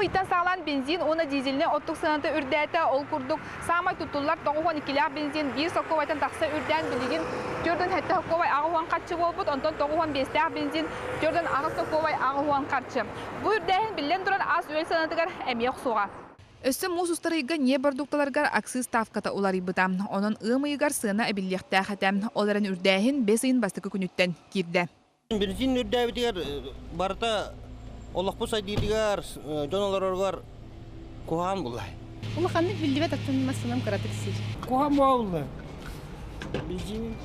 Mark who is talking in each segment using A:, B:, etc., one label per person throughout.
A: ыйтан саҕалаан бензин уонна дизельнэй оттук сыаната үрдээтэ. Ол курдук, саамай туттуллар 92-лээх бензин биир солкуобайтан тахса үрдээн билигин 47 солкуобай 80 харчы буолбут, онтон 95-тээх бензин 48 солкуобай 80 харчы. Бу үрдээһин биллэн туран ас-үөл сыанатыгар эмиэ охсуоҕа. Өссө муус устар ыйга ньиэп бородуукталарыгар акциз ставката уларыйбыта. Онон ыам ыйыгар сыана эбиллиэхтээх этэ. Ол эрэн үрдээһин бэс ыйын бастакы күнүттэн киирдэ.
B: Бензин үрдээбитигэр барыта олохпут сайдыытыгар, дьон олороругар куһаҕан булла.
C: Улаханнык биллибэт аттын массыынам кыратык сиир.
D: Куһаҕан буолла. Бензин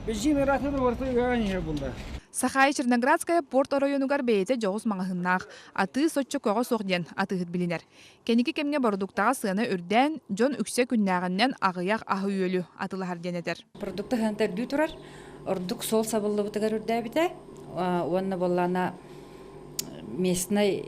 D: бензин ыраатан барыта ыараан иһэр булла.
A: Сахаайа Черноградская порт оройуонугар бэйэтэ дьоҕус маҕаһыыннаах, атыы соччо көҕө суох диэн атыыһыт билинэр. Кэнники кэмҥэ бородууктаҕа сыана үрдээн, дьон үксэ күннээҕинэн аҕыйах аһы-үөлү атыылаһар диэн этэр.
E: Продукта сыаната үрдүү турар. Ордук суол сабыллыбытыгар үрдээбитэ. Уонна буоллаана местнай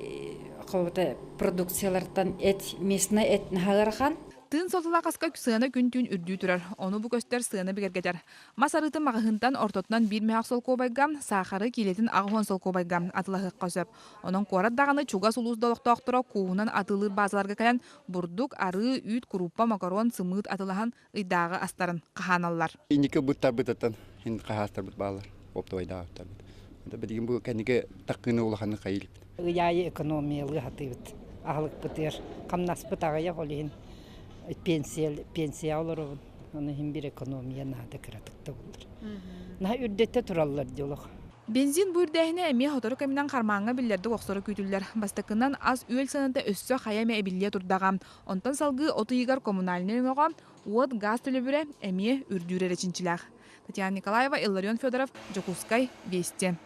E: продукциялартан эт, местнай эт наһаа ыарахан.
A: Тыын суолталаах аска сыана күн-түүн үрдүү турар. Ону бу көстөр сыана бигэргэтэр. Мас арыытын маҕаһыынтан ортотунан биир мөһөөх солкуобайга, саахары киилэтин 80 солкуобайга атылаһыахха сөп. Онон куорат даҕаны чугас улуус да олохтоохторо кууһунан атыылыыр баазаларга кэлэн бурдук, арыы, үүт, куруппа, макарон, сымыыт атылаһан ыйдааҕы астарын хаһааналлар.
F: Инники быттарбытыттан ин хаһаастарбыт бааллар, оптовайдаабыттарбыт. Билигин бу кэнники таккыны улаханнык хайыылбыт.
G: Ый аайы экономиялыы сатыыбыт. Аһылыкпытыгар хамнаспыт аҕыйах, ол иһин пенсия, пенсия олоробун. Ону иһин бир экономия наада кыратык да буолар. Наһаа үрдэттэ тураллар дии олох.
A: Бензин бу үрдээһинэ эмиэ сотору кэминэн хармааҥҥа биллэрдик охсоро күүтүллэр. Бастакынан ас-үөл сыаната өссө хайа эмэ эбиллиэ турдаҕа. Онтон салгыы от ыйыгар коммунальнай өҥөҕө уот, гаас төлөбүрэ эмиэ үрдүүр эрэ чинчилээх. Татьяна Николаева, Илларион Федоров, Дьокуускай, Вести.